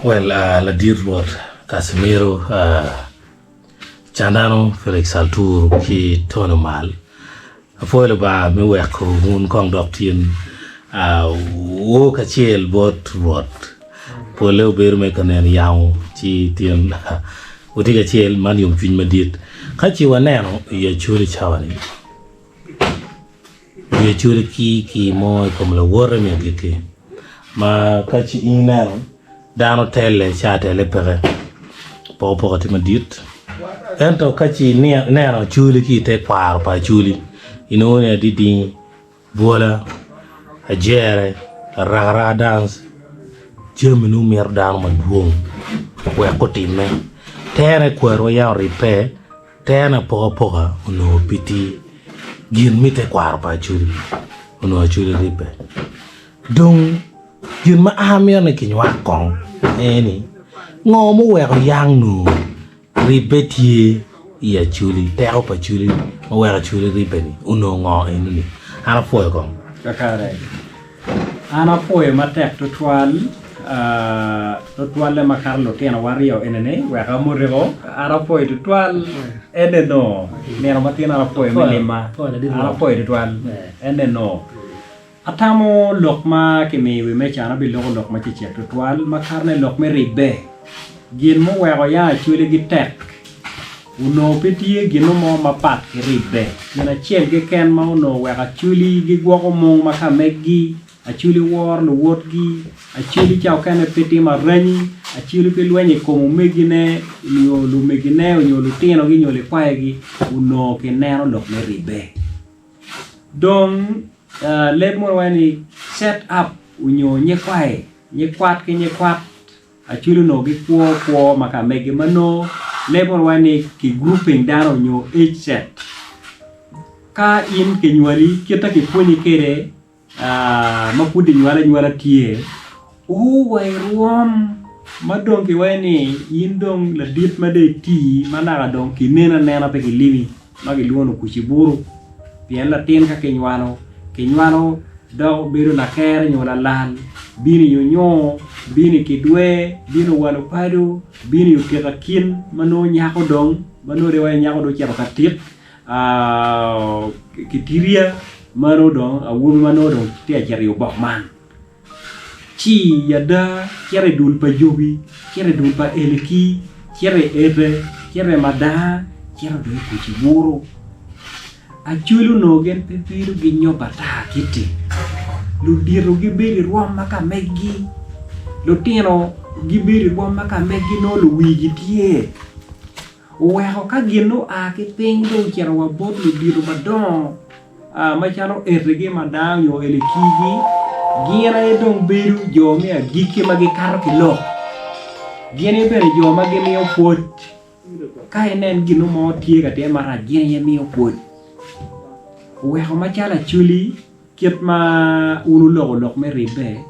Well, uh, ladit Rwot Casimiro uh, Candano Felix Alturu ki Tony Omal. Apwoyo Lubanga me weko wun kong dok tin uh, woo kacel bot Rwot. Pole obedo me ka neno yamo ci tin wutye kacel man yomcwiny madit. Ka ci waneno i Acholi cawa-ni, Wi Acholi ki ki mo i kom lawote me agikki ma ka ci ineno dano telle ca telle peke apokapoka tye madit ento ka ci ineno Acholi ki i tekwaro pa Acholi inongo ni adidingi Bwola, ajere, rakaraka dance jami nongo mito dano madwong wek otimme tere kwarwa yam oribbe tere apokapoka onongo pe tye gin me tekwaro pa Acholi onongo Acholi ribbe dong gin ma an amito ni kinywak kong en ni ngo muweko yang nongo Ribbe tye i Acholi, teko pa Acholi ma weko Acholi ribbe-ni onongo ngo enoni? An apwoyo kong. Kakare. An apwoyo matek tutwal, tutwalle makato lutinowa aryo enini wek amotiko. An apwoyo tutwal eneno nino matin an apwoyo me limma. An apwoyo tutwal eneno. Atamo lok ma kimiyo i wi meja an abiloko lok ma cecek tutwal makatone lok me ribbe. Gin muweko ya Acholi gitek onongo pe tye gino mo mapat ki ribbe. Gin acel keken ma onongo weko Acholi gigwoko mung ma ka meggi, Acholi woro luwotgi, Acholi ca okene pe timo aranyi, Acholi pe lwenyo i kom omegine nyo lumegine nyo lutinogi nyo likwayogi onongo kineno lok me ribbe. Dong leb mono waco ni set up onyo nyikwaye, nyikwat ki nyikwat Acholi onongo gikwo kwo ma ka megi ma nongo leb mono waco ni ki grouping dano onyo age set. Ka in kinywali kite kipwonyi kwede ma pud inywal anywala tye, oo wa i rwom ma dong kiwaco ni in dong ladit ma dong iti ma naka dong kineni anena pe kilimi ma kilwongo ni okuc iburu pien latin ka kinywalo, kinywalo dok bedo lakere nyo lalal bino i onyoo, bino i kidwe, bino i walo pado, bino i otika kin ma nongo nyako dong ma nongo dong iwaco ni nyako dong ocito ka tik. Kitiria meno dong awobi ma nongo dong tye ka cito i obok man ci ada cito i dul pa jobi, cito i dul pa eliki, cito i ete, cito i madar, cito dong i kuc i buru. Acholi onongo gin pe bedo ki nyob ata kiti, ludito gibedo i rwom ma ka megi, lutino gibedo i rwom ma ka megi nongo luwigi tye. Oweko ka gin oa ki piny dong ocito wa bot ludito madongo macalo etigi mada nyo elikigi, gin aye dong bedo jo me agikki ma gikato ki lok. Gin aye bene jo ma gimiyo pwod. Ka inen gin mo tye ka timme marac, gin aye miyo pwod. Oweko macalo Acholi, kit ma wun wuloko lok me ribbe,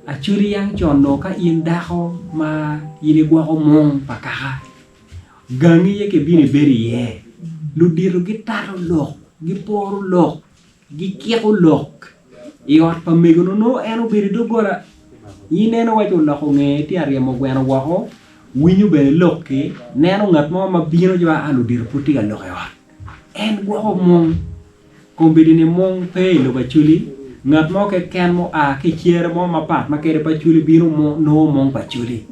Acholi yang con nongo ka in dako ma in igwoko mung pa kaka, gangi aye kibino ibedo iye, ludito gitato lok, giporo lok, gikiko lok i ot pa mego-nu nongo en obedo i doggola. In neno waci oloko ngeye tye ka ryemo gweno woko, winyo bene lok-ki, neno ngat mo ma bino ci waco a ludito pud tye ka lok i ot. En gwoko mung. Kombeddi ni mung pe i lobo Acholi, ngat mo keken mua ki i cere mo mapat ma kede pa Acholi bino nongo mung pa Acholi.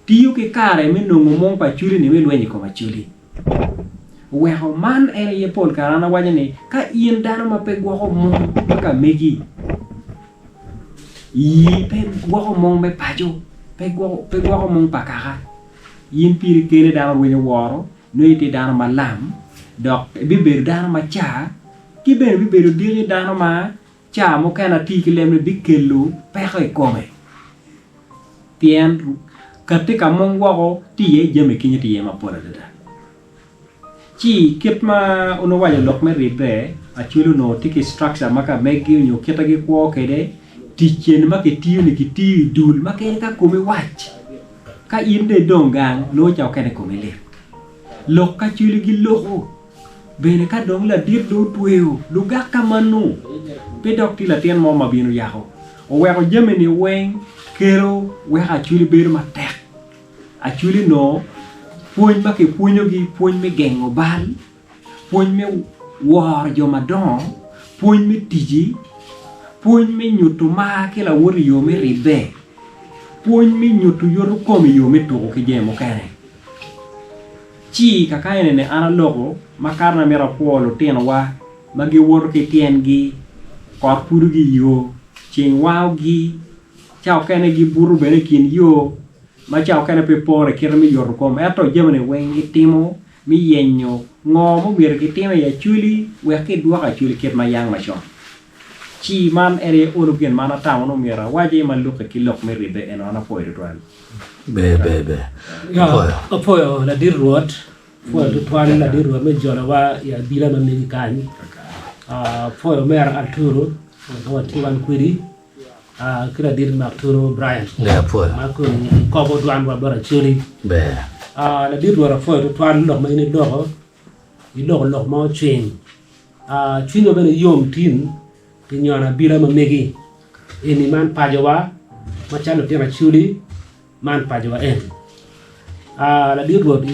Tiyo ki kare me nongo mung pa Acholi ni me lweny i kom Acholi. Oweko man en aye pol kare an awaco ni ka in dano ma pe gwoko mung ma ka megi, ii pe gwoko mung me paco, pe gwoko mung pa kaka, in piri keni dano rwenyo woro, Nongo itye dano ma lam, dok ibibedo dano ma car, ki bene ibibedo diki dano ma car mukene ati ki lemne bikelo peko i kome. Pien katti ka mung woko tye iye jami kenyo tye iye mapol adada. Ci kit ma onongo waco lok me ribbe, Acholi onongo tye ki structure ma ka megi nyo kite gikwo kwede, tic eni ma kitiyo-ni kitiyo i dul ma kadi ka komi wac, Ka in dong idong gang, nongo ca okene komi lit. Lok ka cwili giloko bene ka dong ladit dong otweyo lugak ka manu, pe dok tye latin mo ma bino yako. Oweko jami-ni weng kelo weko Acholi bedo matek. Acholi nongo pwony ma kipwonyogi pwony me gengo bal, pwony me woro jo madongo, pwony me ticci, pwony me nyuto mar ki lawoti i yo me ribbe, pwony me nyuto yoto kom i yo me tuko ki jami mukene. Ci kaka enini an aloko makato ni amito apwo lutinowa ma giwoto ki tyengi, kot pudogi i yo, ceng wangogi, ca okene gibuto bene i kin yo ma ca okene pe pore kite me yoto kom ento jamine weng gitimo me yenyo ngo ma omyero gitim i acholi wek gidwok acholi kit ma yang macon. Ci man en aye olo gin ma an atamo ni omyero awaci ma lukke ki lok me ribbe eno an apwoyo tutwal. Ber ber ber. Apwoyo. Apwoyo ladit Rwot, apwoyo tutwal ladit Rwot me jolowa i abila ma megi kany. Apwoyo omera Arturo ma watye wan kwedi ki ladit Marturo Brian ma kong kobo dwanwa bot Acholi. Ber. Ladit Rwot apwoyo tutwal lok ma in iloko, iloko lok ma ocwiny. Cwinywa bene yom tin pi nyono abila ma megi eni man pacowa macalo lutino Acholi man pacowa eni. Ladit Rwot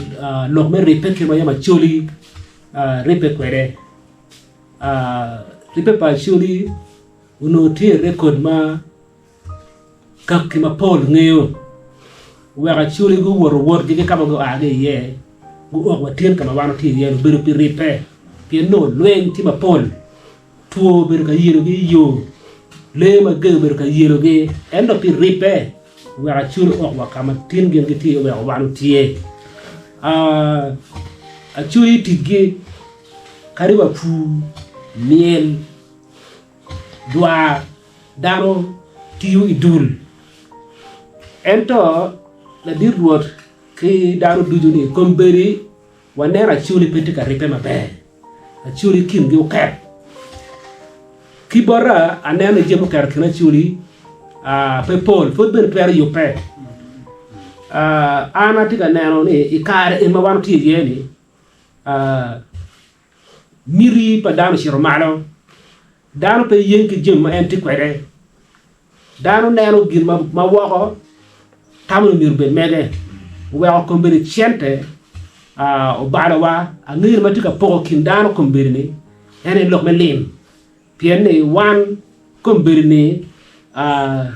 lok me ribbe kit ma yam Acholi ribbe kwede ribbe pa Acholi onongo tye i rekod ma Kaki mapol ngeyo wek Acholi guwoto wotgi ki ka ma gua ki iye guok wa tin ka ma wan watye iye-ni obedo pi ribbe pien nongo lweny tye mapol, two obedo ka yelogi i yo, lee mager obedo ka yelogi ento pi ribbe wek Acholi ook wa ka ma tin gin gitye iye oweko wan otye. Acholi ticgi kadi wa pur, myel, dwar. Dano tiyo i dul, ento ladit Rwot ki dano ducu ni kombeddi waneno Acholi pe tye ka ribbe maber, Acholi kingi oket. Ki bota aneno ni jami muketo i kin Acholi pe pol, pud bene twero yubbe. An atye ka neno ni i kare eni ma wan watye iye-ni, miti pa dano ocito malo. Dano pe yeng ki jami ma en tye kwede. Dano neno gin ma woko tamo ni myero obed mege. Oweko kombeddi cente obalowa. Angeyo ni ma tye ka poko kin dano kombeddi-ni en aye lok me lim. Pien ni wan kombeddi-ni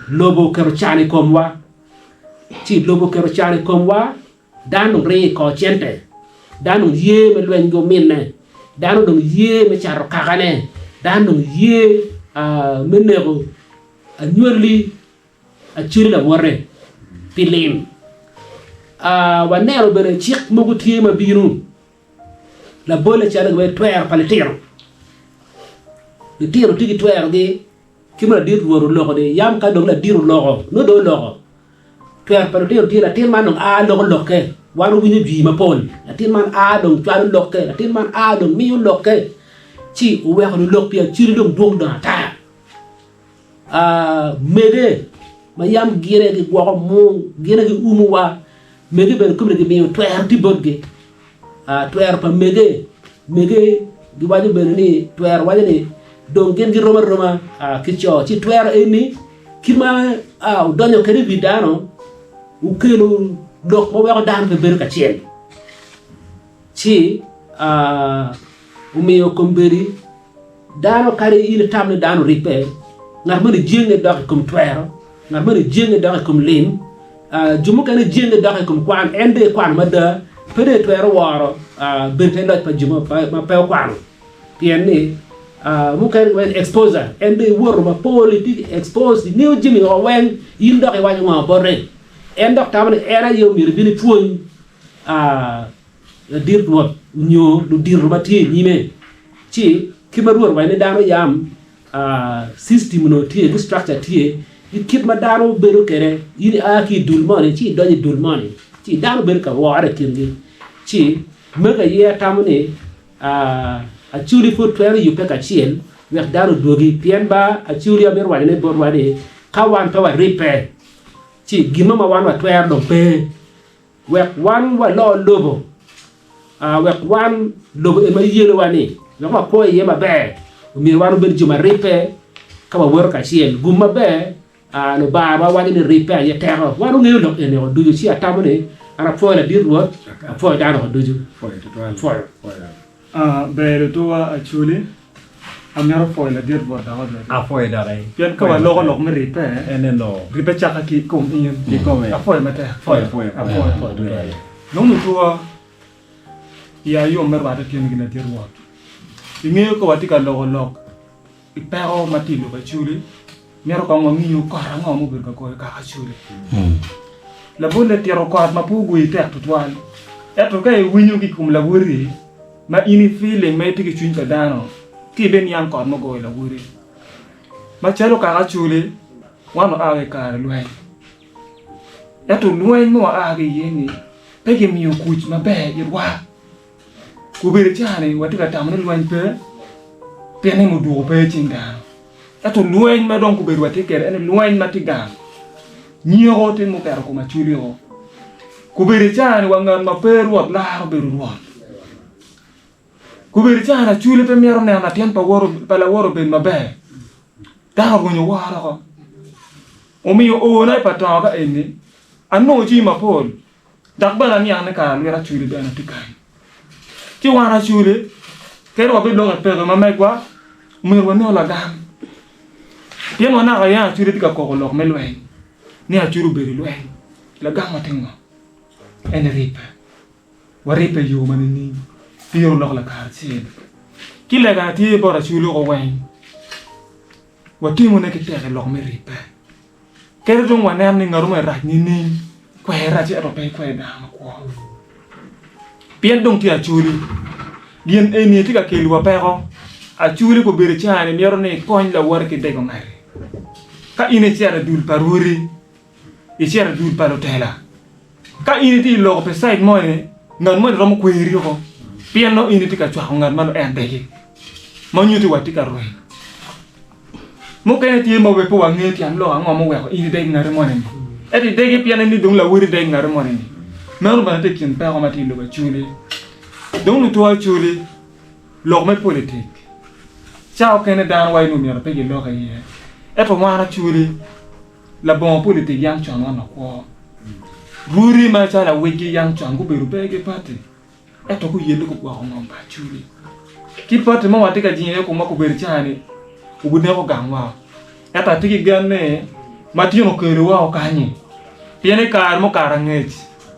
lobo oketo can i komwa. Ci lobo oketo can i komwa. Dano dong ringo i kor cente. Dano dong ye me lweny ki ominne. Dano dong ye me cato kakane. Dano dong ye me neko anywali acwali lawote pi lim. Waneno bene cik mogo tye ma bino labolle calo gin twero pa litino. Litino tye ki twerogi kit ma ladit Rwot oloko ni yam ka dong ladit oloko nongo dong oloko. Twero pa lutino tye latin man dong a loko lokke wan owinyo jwi mapol latin man a dong cwalo lokke latin man a dong miyo lokke ci oweko lulok pi acwali dong dwong dong ata mege ma yam gine gigwoko mung gine giumowa mege bene kome gimiyo twero tye botgi twero pa mege mege giwaco bene ni twero waco ni dong gin girom aroma ki co ci twero eni kit ma odonyo kwede i wi dano okelo lok ma weko dano pe bedo kacel ci omiyo kombeddi Dano kadi in itam ni dano oribbe, ngat moni jenge dok i kom twero, ngat moni jenge dok i kom lim, jo mukene jenge dok i kom kwan, en dong ekwano mada, pe dong etwero woro bedo te loc pa jo ma pe okwano pien ni mukene giwaco ni exposure, en dong iwoto mapol itye ki expose ingeyo jami woko weng in dok iwaco ngo bote, en dok tamo ni en aye myero ibin ipwony ladit Rwot nyo ludito ma tye i nyime. Ci kit ma Rwot owaco ni dano yam system onongo tye ki structure tye ki kit ma dano bedo kwede in ia ki i dul moni ci idonyo i dul moni ci dano bedo ka wore i kingi ci magi aye atamo ni Acholi pud twero yubbe kacel wek dano odwogi pien ba Acholi amito wacone botwa ni ka wan pe waribbe ci gin mo ma wan watwero dong pe. Wek wan walor lobo, wek wan lobo eni ma yelowa-ni, wek wakwo iye maber, omyero wan wabed jo ma ribbe ka wawoto kacel. Gum maber. Lubanga ma waco ni ribbe aye teko. Wan wangeyo lok eni woko ducu, ci atamo ni an apwoyo ladit Rwot, apwoyo dano woko ducu. Apwoyo. Ber lutuwa Acholi, amito pwoyo ladit Rwot dok odoco. Apwoyo doki. Pien ka waloko lok me ribbe, ribbe cakke ki i kom in. Apwoyo matek. Apwoyo. Dong lutuwa, iya yom me rwatte tin ki ladit Rwot. Ingeyo ka watye ka loko lok i peko ma tye i lobo Acholi, myero kong wangiyu kot ango ma obedo ka goyo kaka Acholi. Labolle tito kot ma pe ogoyi tek tutwal, ento ka iwinyo ki i kom lawoti ma in i feeling ma itye ki cwiny pa dano, ci ibiniang kot ma ogoyo lawoti. Macalo kaka Acholi, wan waa ki i kare lweny. Ento lweny ma waa ki iye-ni pe gimiyo kuc maber itwa. Obedo caa-ni watye ka tamo ni lweny pe pien ni muduku pe i cing dano. Ento lweny ma dong gubedo watye kwede ene lweny ma tye gang. Nyeko tye muketo kom aculiko. Gubedo i caa-ni wa ngat ma pe Rwot laro bedo Rwot. Gubedo i caa-ni acwali pe mito neno latin pa lawote obed maber. Dano orwenyo woro oko. Omiyo oona i pa tongo ka eni anongo jami mapol. Dok bene aniang ni kara lwit Acholi bene tye kany. Ci wan Acholi, kadi wabiloko i peko ma megwa, omyero wanong lagam. Pien wanaka yam Acholi tye ka koko lok me lweny, ni Acholi obedo i lweny. Lagamwa tye ngo? En ribbe. Waribbe i yo ma nining? Piro lok lakaracel. Ki lega tye bot Acholi oko weng, watimone ki tek i lok me ribbe. Kadi dong waneno ni ngat mo rac nining, kwer rac ento pe ikwer dano makwo. Pien dong tye acholi, gin eni tye ka keliwa peko. Acholi gubedo caa-ni mito ni ikony lawoti ki dego ngati. Ka in icito i dul pa rwodi, icito i dul pa lutela, Ka in itye i loko pi cait moni, ngat moni romo kweri woko pien nongo in itye ka cwako ngat ma nongo en degi, ma nyuto ni watye ka rweny. Mukene tye ma pe wangeyo tyen lok ango muweko in ideg ngati moni-ni, ento idege pien ni dong lawoti deg ngati moni-ni. Meno bene tye i kin peko ma tye i lobo Acholi. Dong lutwo Acholi, lok me politik ca okene dano waco ni myero pe gilok iye, ento wan Acholi Labongo politik yang con wan wakwo. Rwodi macalo awecgi yang con gubedo pe ki pati ento guyelle gugwoko ngom pa Acholi. Ki pati ma watye ka jingo iye komwa kobedo caa-ni obineko gangwa. Ento atye ki gen ni ma tyen okelowa o kanyi pien i kare mukato angec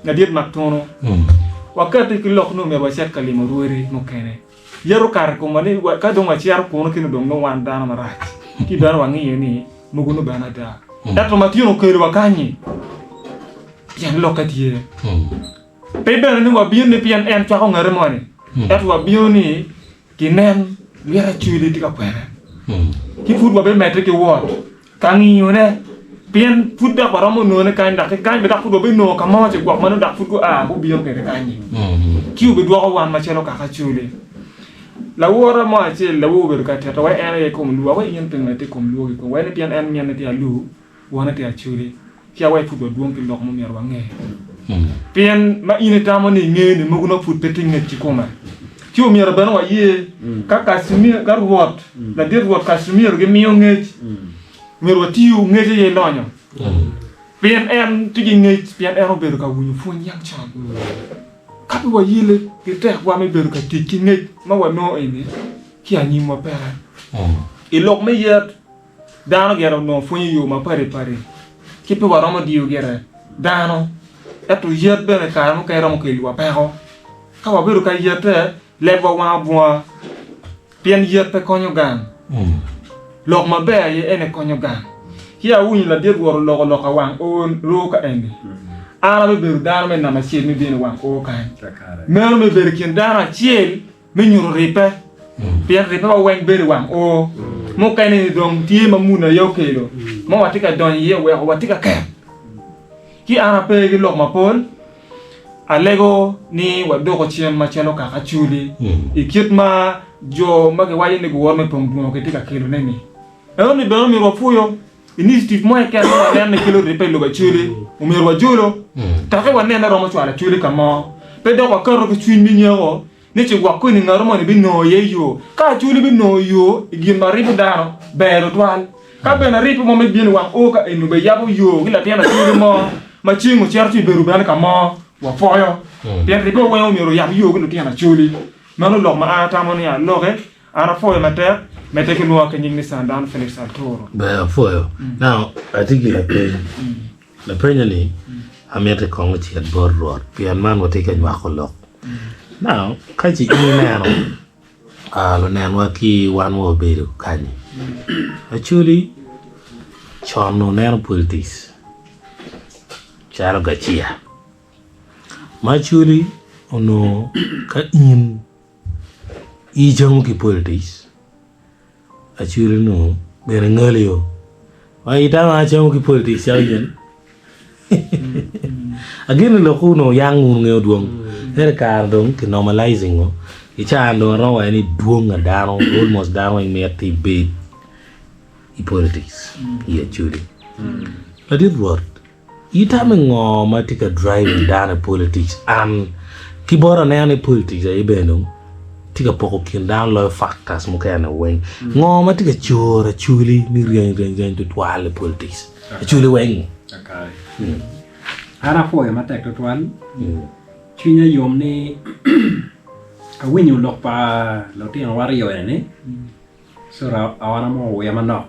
ladit mak tunu wakati ki lok ni omyero wacit ka limo rwodi mukene. Yeto okato i komwa ni ka dong wacito kunu kene dong nongo wan dano marac ci bene wangiyo ni mogo nongo bene ada. Ento ma tyen okelowa kany-nyi pien lokke tye. Pe bene ni wabino ni pien en cwako ngati moni, ento wabino ni kinen lwit Acholi tye ka kwene ci pud wabimedde ki wot. Ka ngiyone, pien pud dok waromo nongone kany, dok ki kany bene dok pud wabinongo ka mo ci gwok ma nongo dok pud gua gubino kwede kany-nyi, ci obidwoko wan macalo kaka Acholi. Lawota mo acel lawo obedo ka tito wai en aye i kom luo, awai in pingo itye i kom luo kikome, wai ni pien en minne tye alur, wone tye Acholi, ci awai pud wadwong ki lok ma myero wange. Pien ma in itamo ni ingeyo ni mogo nongo pud pe tye ngec kikome, ci omyero bene waye ka Kacimir, ka Rwot, ladit Rwot Kacimiro gimiyo ngec, myero watiyu ngec aye lonyo. Pien en tye ki ngec, pien en obedo ka winyo pwony yang con. Ka pe wayelle ki tekwa me bedo ka tic ki ngec ma wanongo eni, ci anyimwa peke. I lok me yet, Dano gire onongo pwonyo i yo mapadi padi ci pe waromo diyo gire dano. Ento yet bene kare mukene romo keliwa peko. Ka wabedo ka yette, lebwa wango bunga pien yet pe konyo gang. Lok maber aye ene konyo gang. Ci awinyo ladit Rwot oloko lok ka wang oo roo ka eni. An abibedo dano me namba acel me bino i wang oo kany. Meno me bedo i kin dano acel me nyuto ribbe, pien ribbe wa weng bedo i wang oo. Mukene ni dong tye ma muni aye okelo, ma watye ka donyo iye oweko watye ka ket. Ci an ape ki lok mapol, alego ni wadoko cen macalo kaka Acholi i kit ma jo ma giwaco ni guwot me pong dwongo gitye ka kelone-ni. Ento-ni bene omyero wapwoyo initiative mo keken ma waneno ni kelo ribbe i lobo Acholi, omyero wajolo, take wanen ni romo cwalo Acholi ka mo. Pe dok waketo ki cwiny me nyeko ni ci gwok koni ngat moni binongo iye yo. Ka Acholi binongo yo i gin ma ribo dano, ber tutwal. Ka bene aribbe mo me bino i wang o ka eni obe yabo yo ki latin acoli mo ma ceng ocito ci obedo bene ka mo, wapwoyo. Pien ribbe weng omyero oyab yo ki lutino acoli. Meno lok ma an atamo ni aloke. An apwoyo matek, medde ki lwonga ki nying ni Sandan Felix Altoro. Ber apwoyo. Now, atye ki lapeny. Lapenyo ni, amiti kong ocit bot Rwot, pien man watye ka nywako lok. Now, ka ci in ineno, ah, lunenwa ki wan wa wabedo kanyi, actually, con oneno politics calo gacia. Ma actually, onongo ka in icamo ki politics, Acholi onongo bene ngali o. Ma itamo acamo ki politics calo in. Ageno ni lok onongo yang wun wungeyo dwong. Ento i kare dong ki normalizing o, i caa dong aromo waco ni dwong a dano, almost dano weng miti ibed i politics i Acholi. Ladit Rwot, Itamo i ngo ma tye ka driving dano i politics? An ki bota aneno ni politics aye bene dong tye ka poko kin dano loyo factors mukene weng. Ngo ma tye ka coro acholi ni ryeny ryeny ryeny tutwal i politics? Acholi weng. An apwoyo matek tutwal. Cwinya yom ni awinyo lok pa lutinowa aryo eni. Sorry, awana mo owiya manok.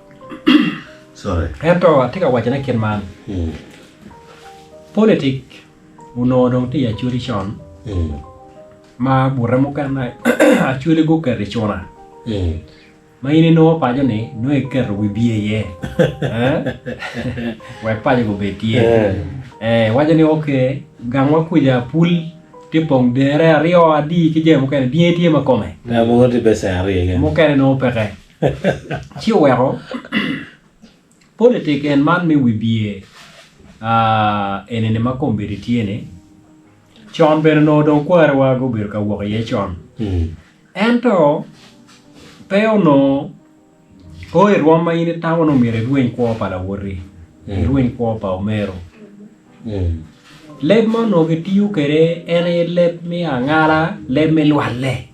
Sorry. Ento atye ka wacone kit man. Politik onongo dong tye i Acholi con ma bute mukene Acholi guketo i cuna ma in inongo paco ni nongo iketo wibye iye wek paco gubed tye. Iwaco ni ok gangwa kuca pul tye pong dere aryo adi ki jami mukene dyangi tye ma kome Ngat mogo tye becen aryo keken. mukene nongo peke ci oweko politik en man me wibye enini ma kombeddi tye ni con bene onongo dong kwariwa gubedo ka wok iye con ento pe onongo O i rwom ma in itamo ni omyero irweny kwo pa lawoti, irweny kwo pa omero. Leb ma onongo kitiyo kwede en aye leb me angala, leb me lwalle,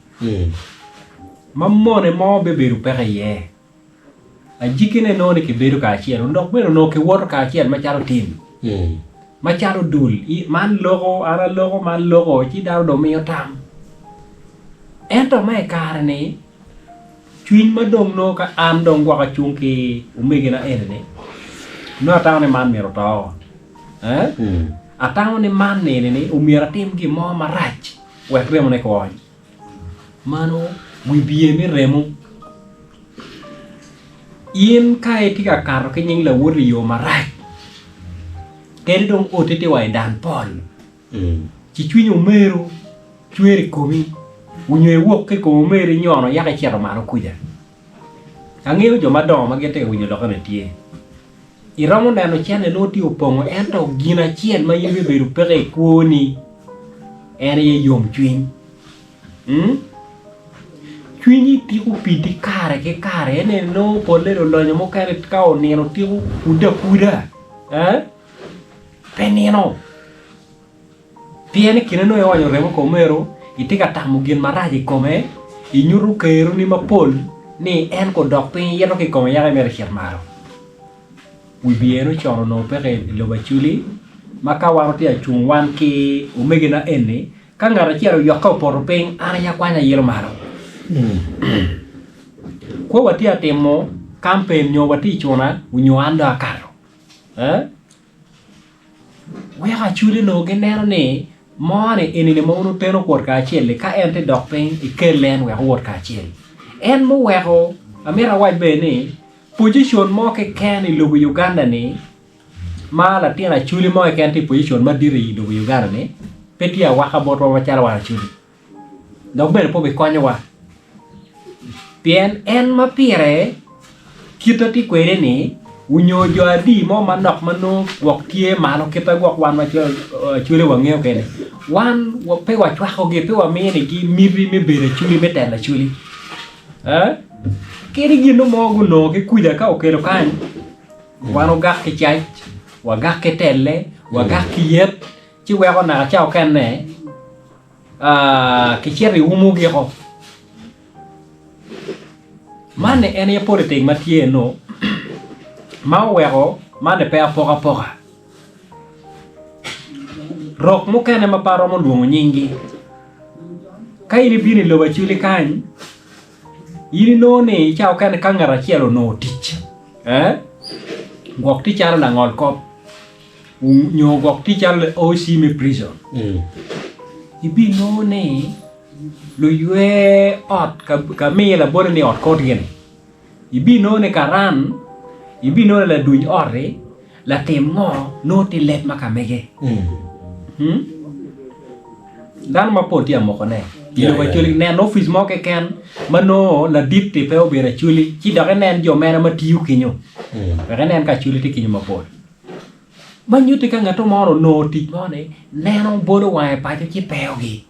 ma mone mo bibedo peke iye. Ajikkine nongo ni kibedo kacel, dok bene onongo kiwoto kacel macalo tim, macalo dul. Man loko, an aloko, man loko, ci dano dong miyo tam. Ento ma i kare-ni, Cwiny ma dong nongo ka an dong gwok acung ki omegina eni-ni, nongo atamo ni man myero oto. Eh? Atamo ni man eni-ni omyero atim gin mo marac wek remone pe oony. Mano wibye me remo. In ka itye ka kato ki nying lawoti i yo marac, kadi dong oti tye wa i dan pol, Ci cwiny omeru cwer i komi, onyo iwok ki i kom omeru inyono yaka icito malo kuca. Angeyo jo madongo ma gin tye ka winyo lokke-ni tye. Iromo neno cente nongo tye opongo ento gin acel ma in bibedo peke i kwoni en aye yomcwiny. Mm? Cwinyi tiko pidi kare ki kare ene nongo polle lulonyo mukene ka onino tiko kude akuda. Eh? Pe nino. Pien i kine nongo ionyo remo i kom omeru, itye ka tamo gin marac i kome, inyuto keroni mapol ni en ko dok piny iyito ki i kome yaka imito icit malo. Wi bye en ocon onongo peke i lobo Acholi ma ka wan watye ka cung wan ki omegina eni, ka ngat acel oyokke opoto piny an aye akwanyo ayilo malo. Kwo watye ka timo kampen nyo watye i cuna onyo an dong akato. Weko Acholi onongo gineno ni mo-ni eni-ni ma wun wuteno kwot kacel-li ka en tye dok piny ikel en wek owot kacel. En muweko amito awac bene ni pocicon mo keken i lobo Uganda-ni ma latin Acholi mo keken tye i pocicon madit i lobo Uganda-ni pe tye awaka botwa macalo wan Acholi. dok bene pe obikonyowa pien en ma pire kite tye kwede-ni onyo jo adi mo manok ma nongo gwok tye malo kit ma gwok wan acwali wangeyo kwede wan pe wacwakogi pe waminigi miti me bedo acwali me telo acwali kadi gin mo gunongo ki kuca ka okelo kany wan ogak ki cac wagak ki telle wagak ki yet ci weko naka ca okene kicito i umo giko. Man ni en aye politik ma tye eno. Ma oweko man-ni pe apokapoka. Rok mukene ma pe aromo lwongo nyinggi, ka in ibino i lobo Acholi kany, in inongo ni ca mukene ka ngat acel onongo tic, gwok tye calo langol kop nyo gwok tye calo OC me prison, ibinongo ni luywe ot ka miyo labole ni ot kot gini. Ibinongo ni karan, ibinongo ni laduny ot-ti, latim ngo, nongo tye leb ma ka mege. Hmm? Dano mapol tye amokone. I lobo Acholi, nen opic mo keken ma nongo ladit-ti pe obedo Acholi, ci dok inen jo mene ma tiyo kenyo. Wek inen ka Acholi tye kenyo mapol. Ma nyutti ka ngat mo onongo tic mo ni neno bolo wange paco ci peyogi.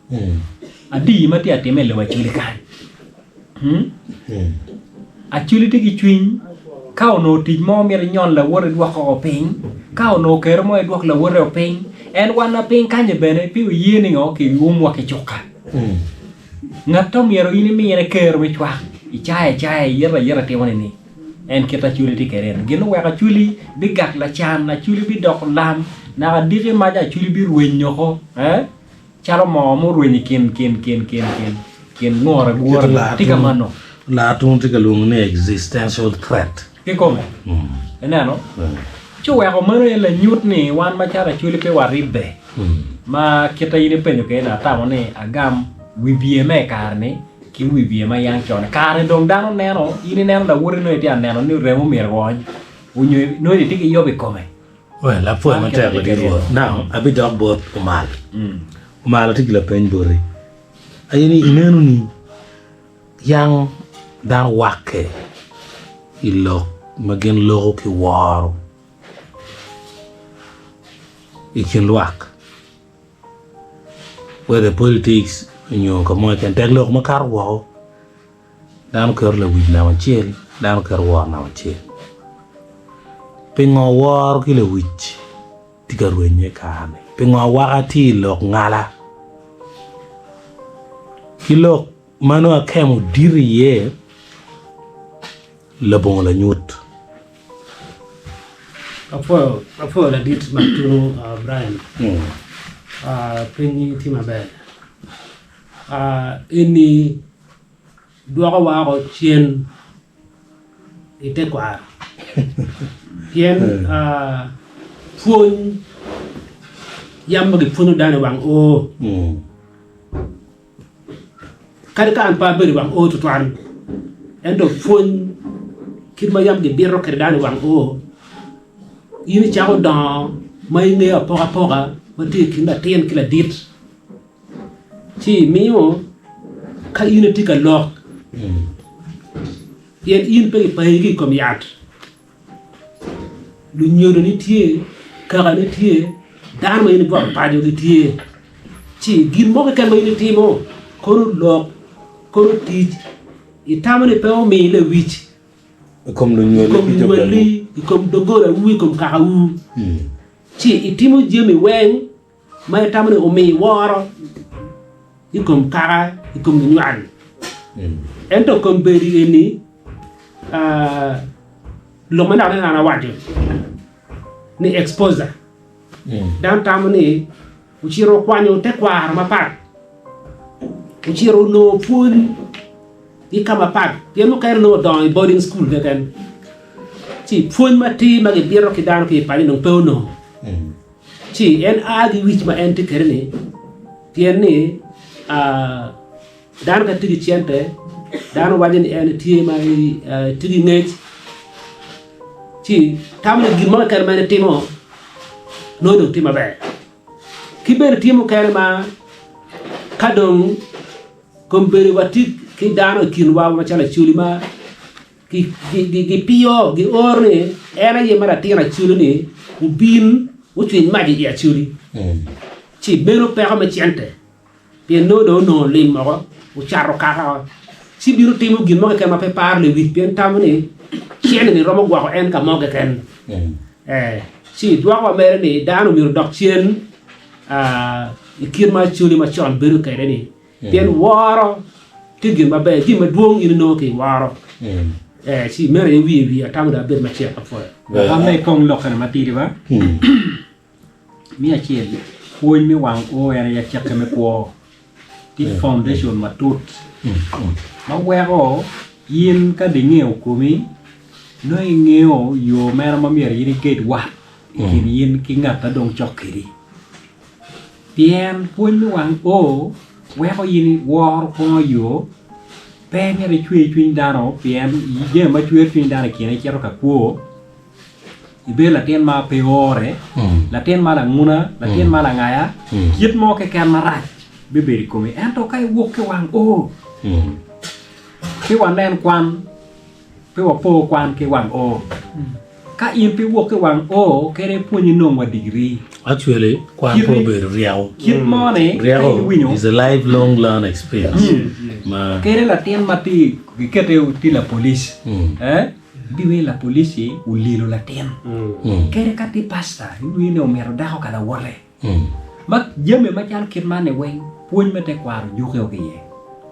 Adi ma tye atime i lobo Acholi kany. Acholi tye ki cwiny ka onongo tic mo myero inyon lawote idwok oko piny, ka onongo kero mo idwok lawote o piny, en wan ma piny kanyi bene pe oye ni ngo kiumwa ki cuka. Ngat myero in imine kero me cwak icayo acaya iyito ayita itimo ni En kit Acholi tye kwede eni. Gin oweko Acholi bigak lacan, Acholi bidoko lam, naka diki maca Acholi birweny oko eh? calo moo murweny i kin kin kin kin kin kin ngor agura. Tye ka mano. Laa-tun tye ka lwongo ni existential threat. Kikome. Ineno? Ci oweko meno aye lanyut ni wan macalo Acholi pe waribbe. Ma kite in ipenyo kwede ni atamo ni agam wibye me i kare-ni ki wibye ma yang con. Kare dong dano neno, in ineno lawoti nongo itye ka neno ni remo myero oony, onyo nongo itye ki yob i kome. Well, apwoyo Man matek kite ladit tye Rwot. kwede. Now, abidok bot Omal. Omal atye ki lapeny boti. Aye ni ineno ni yang dano wakke i lok ma gin loko ki woro i kin lwak. Whether politics nyo ka mo keken tek lok makato woko dano keto lawic namba acel dano keto woro namba acel pingo woro ki lawic tye ka rwenye i kare-ni pingo awaka tye i lok ngala ki lok ma nongo akemo dit iye labongo lanyut. Apwoyo, apwoyo ladit ma tunu uh, Brian. Mm. Uh, pinyi tye maber. Uh, eni dwoko wa oko cen i tekwaro. Pien uh, pwony yam ma gipwonyo dano i wang oo. Mm. Kadi ka an pe abedo i wang oo twatwal, ento pwony kit ma yam gibito kwede dano i wang oo, in icako dongo ma ingeyo apokapoka ma tye i kin latin ki ladit, ci imiyo ka in itye ka lok pien in pe kipayi ki i kom yat. Lunyodoni tye, kakani tye, dano ma in ibwoto paco gitye, ci gin mo keken ma in itimo kono lok, kono tic, itamo ni pe omi lewic I kom lunywali, i kom doggolawu, i kom kakawu, ci itimo jami weng ma itamo ni omi woro i kom kaka, i kom lunywal. Ento kombeddi eni, lok ma naka an awaco ni exposure, dano tamo ni ocito okwanyo tekwaro mapat, ocito onongo pwony ki ka mapat pien mukene nongo odongo i boarding school keken ci pwony matir ma gibito ki dano ki i paco dong pe onongo. Ci en a ki wic ma en tye kwede-ni, pien ni dano ka tye ki cente, dano waco ni en tye ma tye ki ngec, ci tamo ni gin mo keken ma en etimo nongo dong tye maber. Ki bene tye mukene ma ka dong kombeddi watye ki dano i kinwa macalo Acholi ma Gipiyo, gioro ni en aye ma latin Acholi-ni obin ocwiny mac i Acholi. Ci meno peko me cente, pien nongo dong onongo lim woko, ocato kaka woko. Ci bino timo gin mo keken ma pe paro lewic pien tamo ni cente-ni romo gwoko en ka mo keken. Ee, ci dwoko wa mere ni dano myero odok cen i kit ma Acholi macon bedo kwede-ni. Pien woro tye gin maber, jami madwong in inongo ki i woro. Eh, ci meno aye wiye wiye atamo dong abed macek apwoyo. Wek amed kong lokkene matidi ba. Me acel, pwony me wang o en aye acekke me kwo. Tye foundation matut ma weko in ka dong ingeyo komi, nongo ingeyo yo mene ma myero in iged wat i kin in ki ngat ma dong cok kwedi. Pien pwony me wang o weko in iworo kwongo yo, pe myero icwer cwiny dano pien jami ma cwero cwiny dano i kine icito ka kwo, ibedo latin ma pe ore, latin ma languna, latin ma langaya, kit mo keken marac bibedo i komi. Ento ka iwok ki wang o, pe wanen kwan, pe wapor kwan ki wang o. Ka in pe iwok ki wang o, kadi ipwony inong wa digiri. Actually, kwan pe obedo ryeko. Kit mo ni, ka Ryeko iwinyo, is a lifelong learn experience. Ma kadi latin ma tye kikete tye lapolic, eh, ibiwinyo lapolic-ci olilo latin. Kadi ka tye pasta, ibiwinyo ni omito dako ka lawote. Ma jami macalo kit man-ni weng, pwony me tekwaro juke ki iye.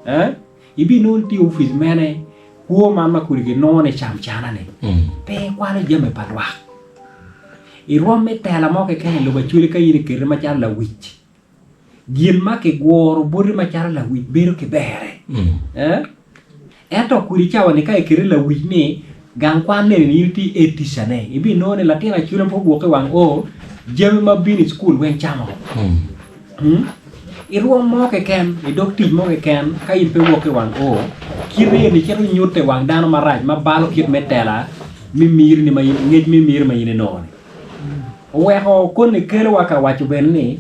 Eh? Ibinongo ni tye i opic mene kwo man ma kodi kinongo ni camcana-ni pe kwalo jami pa lwak. I rwom me tela mo keken i lobo Acholi ka in ikete macalo lawic, gin ma kiguro boti macalo lawic bedo ki berre. Ento kodi cawa-ni ka ikete lawic ni gang kwan eni in itye head teacher-ne, ibinongo ni latin Acholi ma pud ogwokke i wang oo, jami ma bino i cukul weng camo. I rwom mo keken, i dog tic mo keken, ka in pe iwok ki i wang oo, kite eni cito nyutte i wang dano marac ma balo kit me tela me mirini ma in, ngec me miri ma in inongo-ni. Oweko koni kelowa ka waco bene ni,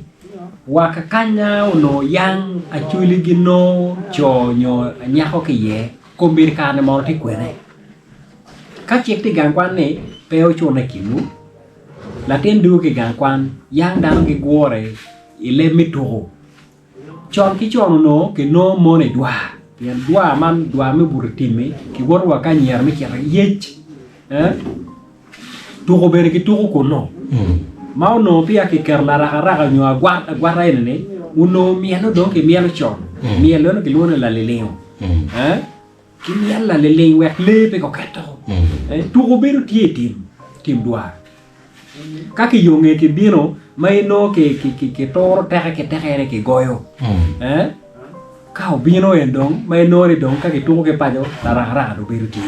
wa ka kanya onongo yang acholi ginongo co nyo nyako ki iye, kombeddi kare-ni mono tye kwene? Ka cik tye i gang kwan ni pe ocune i kinwu, Latin dwogo ki i gang kwan, yang dano gigure i leb me tuko. Con ki con onongo kinongo mon i dwar pien dwar man dwar me buto i tim-mi kiwoto wa ki anyira me cito i yec. Tuko bene kituko kunnu ma onongo peya kiketo larakaraka nyo agwata eni-ni onongo myelo dong kimyelo con, myel eno kilwongo ni lalilingo. Ki myel liling wek lee pe guketo. Tuko bedo tye i tim, tim dwar. Ka kiyonge kibino ma inongo kituro teke ki tekere kigoyo. Ka obino en dong ma inongo ni dong ka kituko ki paco larakaraka dong bedo tye.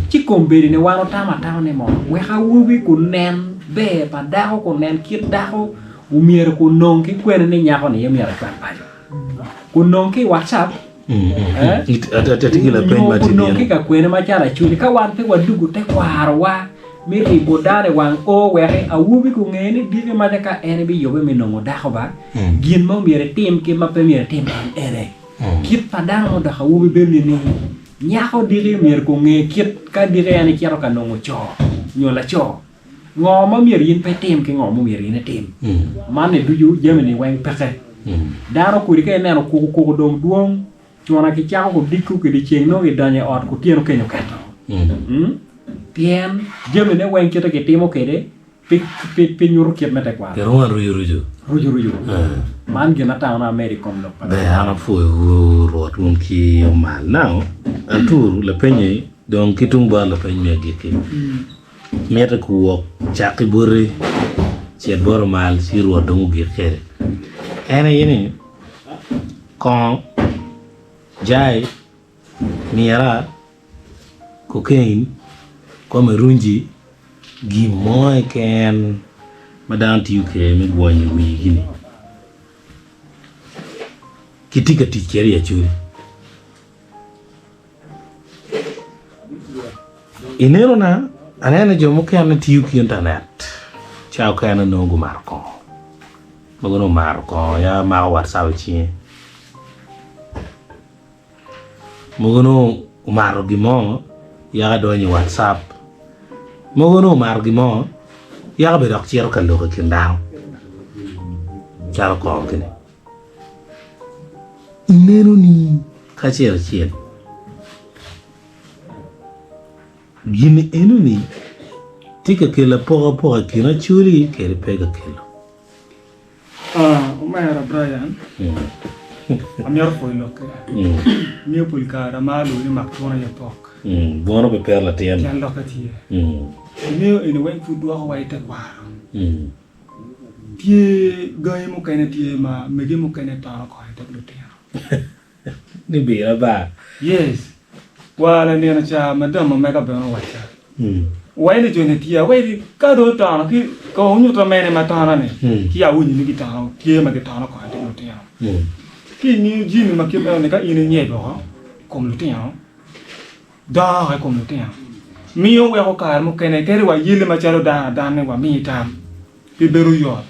Ci kombeddi ni wan otamo atama ni mono wek awobi kunen ber pa dako kunen kit dako omyero kunong ki kwene ni nyako ni aye myero ecwal paco. Kunong ki i WhatsApp Nyo onongo ki ka kwene macalo acholi ka wan pe wadugo tekwarowa me ribo dano i wang o wek awobi gunge ni diki maca ka en ebiyubbe me nongo dako ba gin ma myero etim ki ma pe myero etim en ene. Kit pa dano ma odoko awobi bedo nining? Nyako diki myero gunge kit ka diki en ecito ka nongo co nyo laco. Ngo ma myero in pe itim ki ngo ma myero in itim? Man-ni ducu jami-ni weng peke. Dano kodi ka ineno kuku kuku dong dwong, cuna kicako kudiko ki dyeceng nongo gidonyo i ot kutyeno kenyo keto. Pien jamine weng kite kitimo kwede pe nyuto kit me tekwaro. Pien wan rucu rucu. Rucu rucu. Man gin atamo amedo i kom lok pa Ber an apwoyowu Rwot wun ki omal. Now, Artur lapenyi dong ki tung bot lapeny me agikki. Mitte kuwok cak ki boti, cit bot omal ci Rwot dong ogik kwede. En aye ni, kongo, jai, mira, cocaine, kome runji, gin mo keken ma dano tiyo kwede me gwonyo wigi-ni, kitye ka tic kwede i Acholi. I nenona, aneno ni jo mukene tiyo ki intanet ca okene nongo gumato kongo. Mogo nongo omato kongo ya mako WhatsApp i cinge. Mogo nongo omato gin mo yaka donyo i WhatsApp. Mogo nongo omato gin mo yaka bene dok cito ka lok i kin dano calo kongo kene. Ineno ni kacel acel gin enoni tye ka kelo apokapoka i kin Acholi kede pe ka kelo. Omera Brian, amito pwoyo lokki. Miyo pol kare amaro lwongi ni mak tun aye pok. Bwono pe pito latin. Tyen lokke tye. Ingeyo eni weng pud dwoko wa i tekwaro. Tye gangi mukene tye ma mege mukene tono konyo dog lutino. Ni bira ba. Yes. Wa lanino ca madam ma mega bene owacca. Waci ni joni tye, awaci ka dong otono ki kong onyutta mene ma tono ni ci awinyo ni gitono tye ma gitono konyo dog lutino. Ki ingeyo jami ma kit meno ni ka in inyebo oko i kom lutino, Dok i kom lutino, miyo weko kare mukene kadi wayelle macalo dano adana ni wami tam pe bedo yot.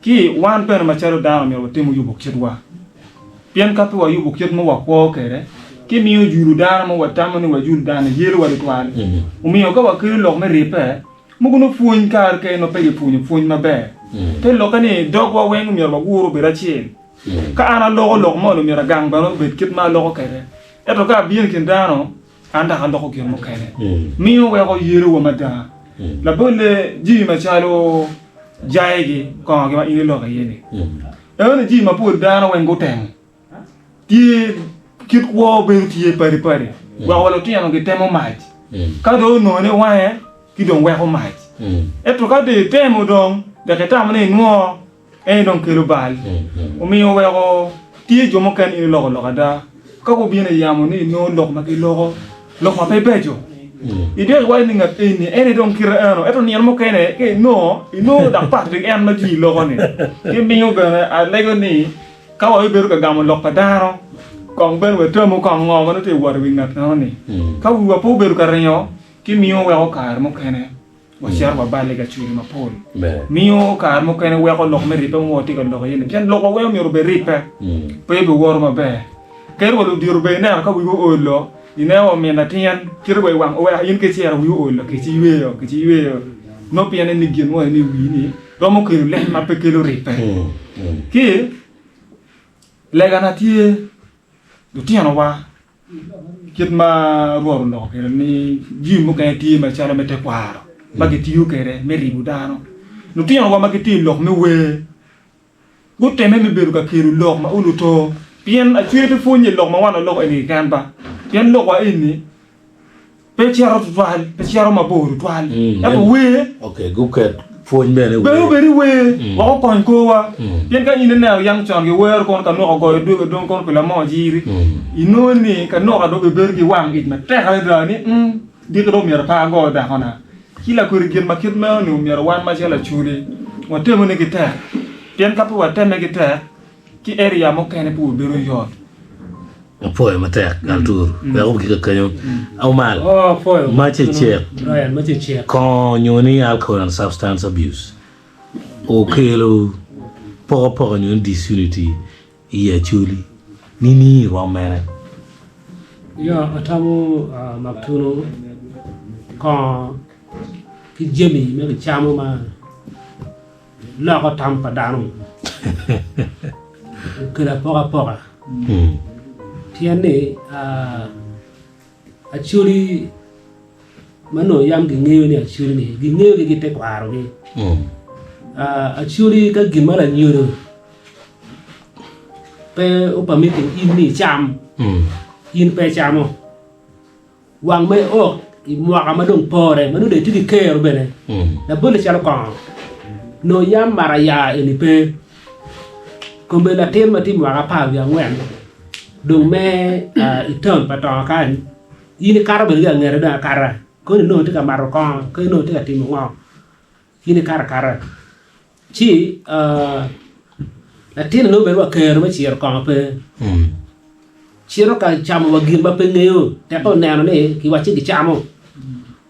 Ki wan bene macalo dano myero watemu yubo kitwa. Pien ka pe wayubo kit ma wakwo kwede, ki miyo julo dano ma watamo ni wajul dano yelowa tutwal. Omiyo ka wakelo lok me ribbe, mogo nongo pwony kare kene nongo pe gipwonyo pwony maber. Te lokke ni dogwa weng myero wagur obed acel. Ka an aloko lok moni myero agang bene obed kit ma aloko kwede. Ento ka abino i kin dano, an dok aloko gin mukene. Miyo weko yelowa mada. Labolle, jami macalo jayigi, kongogi ma in iloko iye-ni. Enoni jami mapol dano weng gutemo. Tye kit kwo bedo tye padi padi. Weko wa lutino gitemo mac. Ka dong onongo ni wange, ci dong weko mac. Ento ka dong itemo dong, dok itamo ni inwo, En dong kelo bal. Omiyo weko tye jo mukene in iloko lok ada. Ka gubino i yamo ni inongo lok ma giloko, lok ma pe beco. Idok iwaco ni ngat eni, en aye dong kite eno. Ento nino mukene ka inongo, inongo dok pat ki en ma jwi loko-ni. Ki miyo bene alego ni ka wabibedo ka gamo lok pa dano, kong bene watamu kong ngo ma nongo tye ka wot i wi ngat eno-ni. Ka wiwa pe obedo ka ringo, ki miyo weko kare mukene. Wacito waballe ki acwele mapol. Miyo kare mukene weko lok me ribbe ma watye ka lok iye-ni. Pien lokwa weng myero obed ribbe, pe biwoto maber. Kadi wa ludito bene ineno ka wigi oolo, ineno wa min latin kite wa i wang oweko in ka icito wii oolo kica iyweyo, kica iyweyo. Nongo pien ni gin moni ni i wii ni romo kelo lem ma pe kelo ribbe. Ki legana tye lutinowa Kit ma Rwot oloko kwede ni jami mukene tye macalo me tekwaro ma gitiyo kwede me ribo dano. Lutinowa ma gitye i lok me wer gutemme me bedo ka kelo lok ma olo to pien acwele pe pwonye lok ma wan waloko eni keken ba pien lokwa eni Pe cito tutwal, pe cito mabor tutwal. Ento wer. Okay, guket pwony bene i wer. Bene obed i wer, wek okony korwa. Pien ka in ineno yang con giwero kono ka nuka ogoyo dwogo dong kono pi lamor jiri, inongo ni ka nuka dong obedo ki wang ic matek adada ni, Umm, diki dong myero pe ago dakona. Ci lakwedi gin ma kit meno-ni omyero wan macalo Acholi watemu ni gitek. Pien ka pe watemme ki tek, ci area mukene pe obedo yot. Apwoyo matek Altur wek obed ki kakenyo Omal ma cecek kongo nyo ni alcohol and substance abuse okelo pokopoka nyo ni disunity i Acholi nining i rwom mere? Yo atamo Maktunu kongo ki jami ma kicamo ma Loko tam pa dano okelo apokapoka pien ni Acholi ma onongo yam gingeyo ni Acholi-ni gingeyogi ki tekwarogi. Acholi ka gin ma lanyodo pe opamiti in ni icam in pe icamo. Wang ma iok i mwaka ma dong pore, ma nongo dong itye ki kero bene, labolle calo kongo, nongo yam maraya eni pe. Kome latin ma tye i mwaka 14 dong me i taun pa tongo kany, in ikato bene ki angete dong akata, koni nongo tye ka mato kongo, koni nongo tye ka timo ngo, in ikato akata. Ci latin-ni nongo bene wa kero me ciro kongo pe. Cito ka camo wa gin ma pe ngeyo teke oneno ni kiwacci gicamo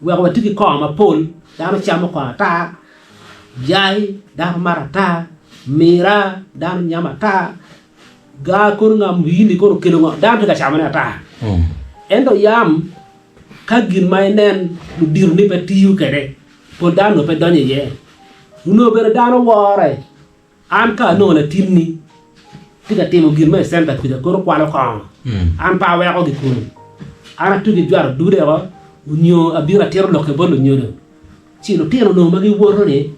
weko watye ki kongo mapol dano camo kongo ata, jai dano mato ata, mira dano nyamo ata, gar kono nga muyini kono okelo ngo dano tye ka camone ata. Ento yam ka gin ma inen ludito ni pe tiyo kwede pol dano onongo pe donyo iye onongo bene dano wore. An ka anongo latinni tye ka timo gin mo i centa kuca kono kwalo kongo, an pe aweko gi kunu. An atugi jwero dude oko onyo abino atito lokke bot lunyodo. Ci lutino onongo ma giwoto ni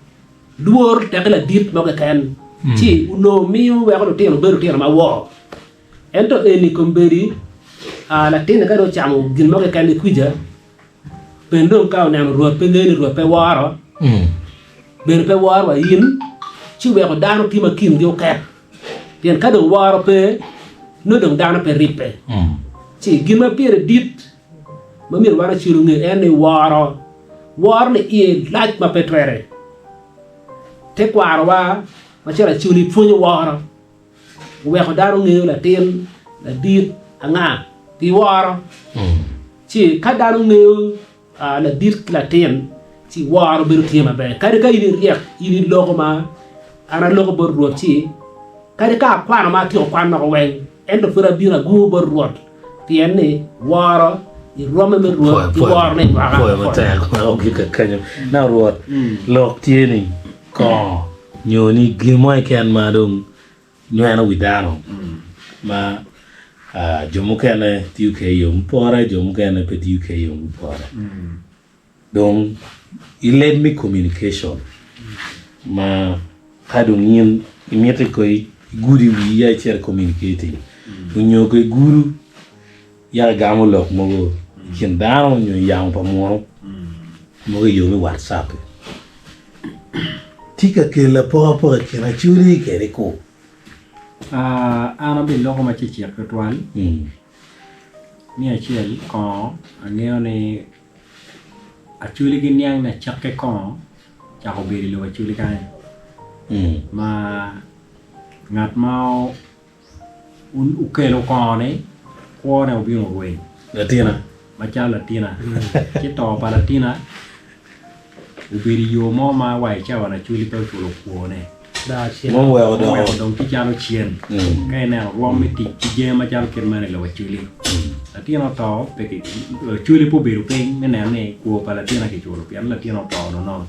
lwor teke ladit mo keken ci onongo miyo weko lutino bedo lutino ma wor. Ento eni kombeddi. Latinni ka dong ocamo gin mo keken ki kwica, bene dong ka oneno Rwot pe ngeyo ni Rwot pe woro, bene pe woro wa in, ci weko dano tye ma kingi oket. Pien ka dong woro pe, nongo dong dano pe ribbe. Ci gin ma pire dit ma myero wan acel onge en ni woro. Woro ni iye lac ma pe twere. Tekwarowa macalo Acholi pwonyo woro. Oweko dano ngeyo latin, ladit, anga pi woro. Ci ka dano ngeyo ladit ki latin, ci woro bedo tye maber. Kadi ka in iryek, in iloko ma an aloko bot Rwot ci kadi ka akwano ma atyeko kwan woko weng, ento pud abino agungo bot Rwot pien ni woro i rwomme me Rwot ki worone i mwaka. Pwoyo matek wek ogik kakenyo. Na Rwot, lok tye ni kongo nyo ni gin mo keken ma dong nyweno wi dano ma jo mukene tiyo kwede i yo mupore jo mukene pe tiyo kwede i yo mupore. Dong i leb me communication ma ka dong in imito ko igudi wii ya icito i communicating onyo ko igudu yaka igamo lok mogo i kin dano nyo i yamo pa munu mogo i yo me WhatsApp. Tye ka kelo apokapoka i kin Acholi kede ku? An abiloko ma cecek tutwal. Me acel kongo angeyo ni Acholi giniang ni acakke kongo ocako bedo i lobo Acholi kany ma ngat ma okelo kongo-ni kwone obino orweny. Latina. Macalo latina. Ci to pa latina obedo i yo mo ma wa i cawa-ni Acholi pe oculo kwone. Muweko Muweko dong tye calo cen. Ka ineno rwom me tic ki jami macalo kit meno i lobo Acholi. Latina oto pe ki Acholi pe obedo piny me neno ni kwo pa latina kiculo pien latina oto nono.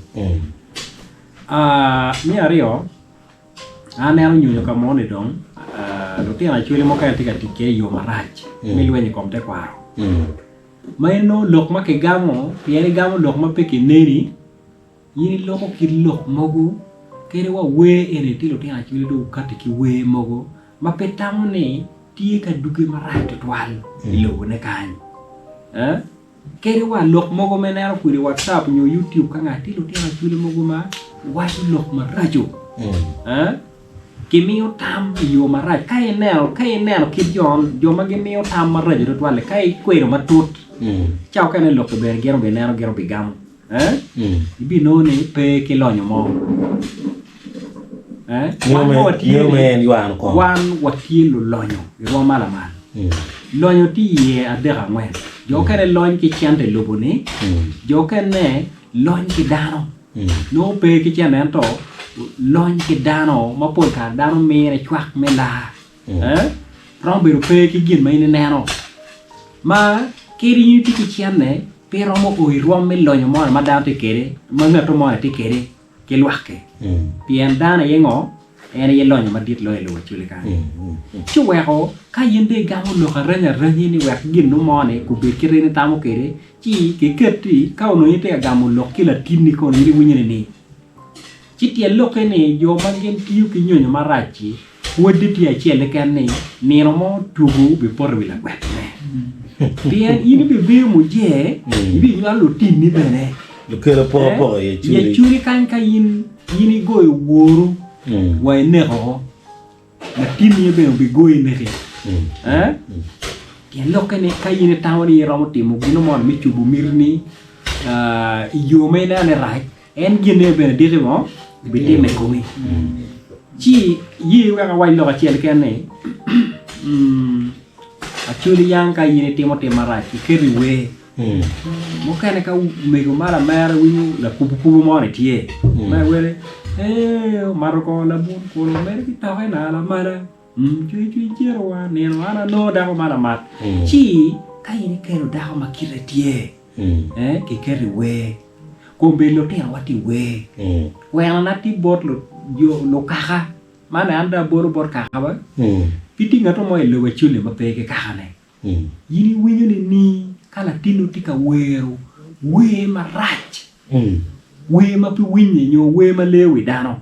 Me aryo. Aneno nyonyo ka mo ni dong lutino acholi mukene tye ka tic kwede i yo marac me lweny i kom tekwaro. Ma in nongo lok ma kigamo pien igamo lok ma pe kineni, in iloko kit lok mogo kadi wa wer eni tye lutino acholi dong gukati ki wer mogo ma pe tamo ni tye ka duge marac tutwal i lobone kany. Kadi wa lok mogo ma ineno kwede i WhatsApp nyo YouTube ka ngat tye lutino acwali mogo ma waco lok maraco gimiyo tam i yo marac. Ka ineno ka ineno kit jo jo ma gimiyo tam maraco tutwal-li ka ikwedo matut ca mukene lok-ki bene gin obineno gin obigamo. Ibinongo ni pe ki lonyo mo. Wan watye lulonyo i rwom ma lamal. Lonyo tye iye adek angwen. Jo okene lony ki cente i lobo-ni, jo okene lony ki dano. Nongo pe ki cente ento lony ki dano ma pol kare dano mine cwak me lar. Romo bedo pe ki gin ma in ineno ma kadi in itye ki cente pe iromo o i rwom me lonyo mo ma dano tye kwede ma ngat mo tye kwede ki lwakke pien dano aye ngo en aye lonyo madit loyo i lobo acoli kany ci oweko ka in dong igamo lok areny arenyi ni wek gin mo ni gubed kit ma in itamo kwede ci kiketti ka onongo in itye ka gamo lok ki latinni kono in iwinyo nining? Ci tyen lokke ni jo ma gin tiyo ki nyonyo marac-ci pwodde tye acel keken ni nino mo tugo bipoto i wi lagwetone. Pien in ibibedo muje, ibinywalo lutinni bene. Lukelo apokapoka i I Acholi. Acholi kany ka in in igoyo woru wa ineko oko, latinni bene obigoyi ineki. Eh? Tyen lokke ni ka in itamo ni iromo timo gin mo me cobo mitini ah, i yo ma ineno ni rac, En ginne bene diki mo bitime i komi. Ci ye wek awac lok acel keken ni, Acholi yang ka in itimo tim marac iketo i wer. Mukene ka omego ma lamera winyo lakubukubu mo ni tye, ma iwere ee omato kongo labun kun omedo ki toke nala amala cwer cwiny cito wa nino an anongo dako ma lamat. Ci ka in ikelo dako ma kite tye, kiketo i wer. Kombeddi lutinowa tye i wer. Kwenana tye bot lukaka, man aye an dong abolo bot kakawa, pe tye ngat mo i lobo acel-li ma pe ki kakane. In iwinyo nining ka latinni tye ka wero wer marac, wer ma pe winye nyo wer ma leyo wi dano?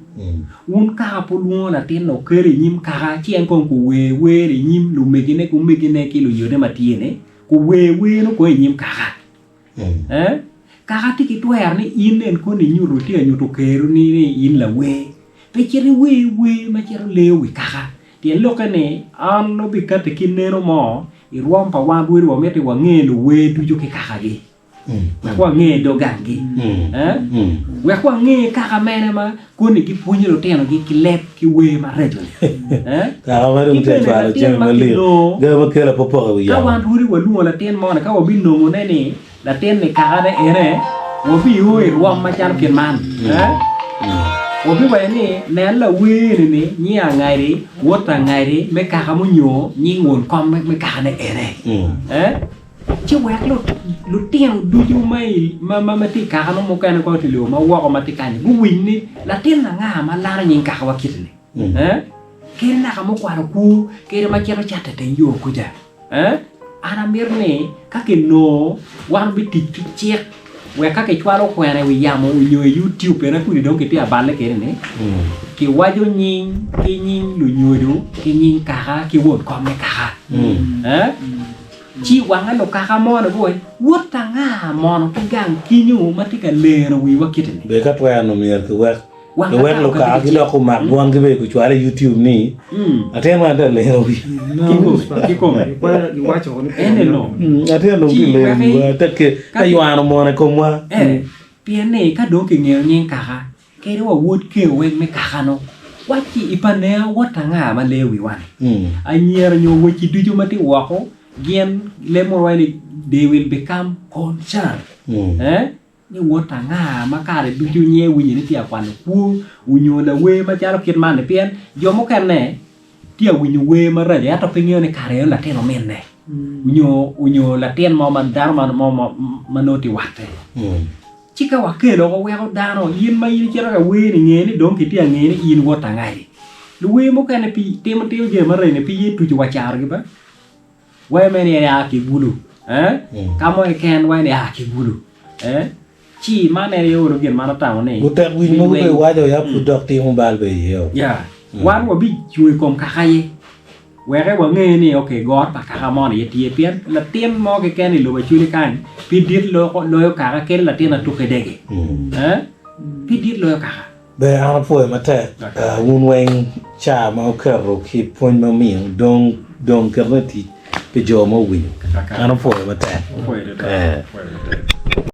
Wun kaka pe wulwongo latin-ni wukelo i nyim kaka ci en kong ower wer i nyim lumegine ki omegine ki lunyodone ma tye-ni? Kuwer wer-nu kong i nyim kaka. Eh? Kaka tye ki twero ni in en koni inyuto itye ka nyuto keroni ni in lawer. Pe cit iwer wer ma cito leyo wi kaka. Tyen lokke ni an obikatti ki neno mo i rwom pa wan rwodi wamiti wange luwer ducu ki kakagi. Wek wange dog ganggi. Eh? Wek wange kaka mene ma koni gipwonyo lutinogi ki leb ki wer maraco-ni. Eh? Kaka ma dong Ki tye bene cwalo latin jami ma malik, kinongo jami ma kelo apopoka i wi Ka yamo. wan rwodi walwongo latin moni, ka wabinongone ni latin-ni kakane ene, wabio i rwom macalo kit man. Eh? Wabiwaco ni, 'Nen lawer-ni-ni, nyinge angadi, wot angadi me kaka munyo nying won kom me kakane ene. Eh? Ci wek lutino ducu ma tye i kaka-nu mukene kong tye i lobo ma woko ma tye kany-ni guwiny ni latin anga ma lano nying kakawa kiti-ni. Kadi naka mukwalo kwo kadi ma cito cato i teng yo kuca. An amito ni ka kinongo wan obitic ki cik wek ka kicwalo kwena i wi yamo nyo i YouTube bene kudi dong kitye ka balle kwede-ni, kiwaco nying ki nying lunyodo ki nying kaka ki won kom me kaka. Ci wange lukaka mono guwaco, Wot anga mono ki gang kinyo ma tye ka lero wiwa kiti-ni? Be ka twero myero kiwek Wang kiwek ata lukaka okati ki dok omak dwangi bene gucwale i YouTube ni latin man tye ka lero wiya. Kikome, kikome. En eno. Latin dong Ci tye ka lero wek i- wiwa te ke ka ka ki- ywano mono i komwa. Eh, pien ni ka dong kingeyo nying kaka, kadi wa wod ker weng me kaka-nu, wacci i pa nea wot anga ma leyo wiwa-ni? Anyira nyo weci ducu ma tye woko, gin leb munu waco ni they will become concerned. Eh, ni wot anga ma kare ducu nyinge winyo ni tye ka kwalo kwo onyo lawer macalo kit man-ni pien jo mukene tye ka winyo wer maraco ento pe ngeyo ni kare eno latin ominne onyo onyo latin mo ma dano mo ma nongo tye watte. Ci ka wakelo oko weko dano in ma in icito ka wer-ni nge ni dong kitye ka ngeyo ni in wot angadi. Luwer mukene pi timo timo jami maraco-ni pe ye tuco wa carogi ba. Wai me ni ea ki bulu eh ka mo keken wai ni ea ki bulu eh ci man en aye olo gin ma an atamo ni Lutek wic mogo bene waco ya pud dok timo bal bene iye o. Ya, wan wabicung i kom kaka aye weke wange ni ok goro pa kaka moni aye tye pien latin mo keken i lobo Acholi kany pe dit loyo kaka kadi latin atuke dege eh pe dit loyo kaka. Ber an apwoyo matek wun weng ca ma wuketo ki pwony ma wumiyo dong dong ketone i tic pi jo ma owinyo. An apwoyo matek.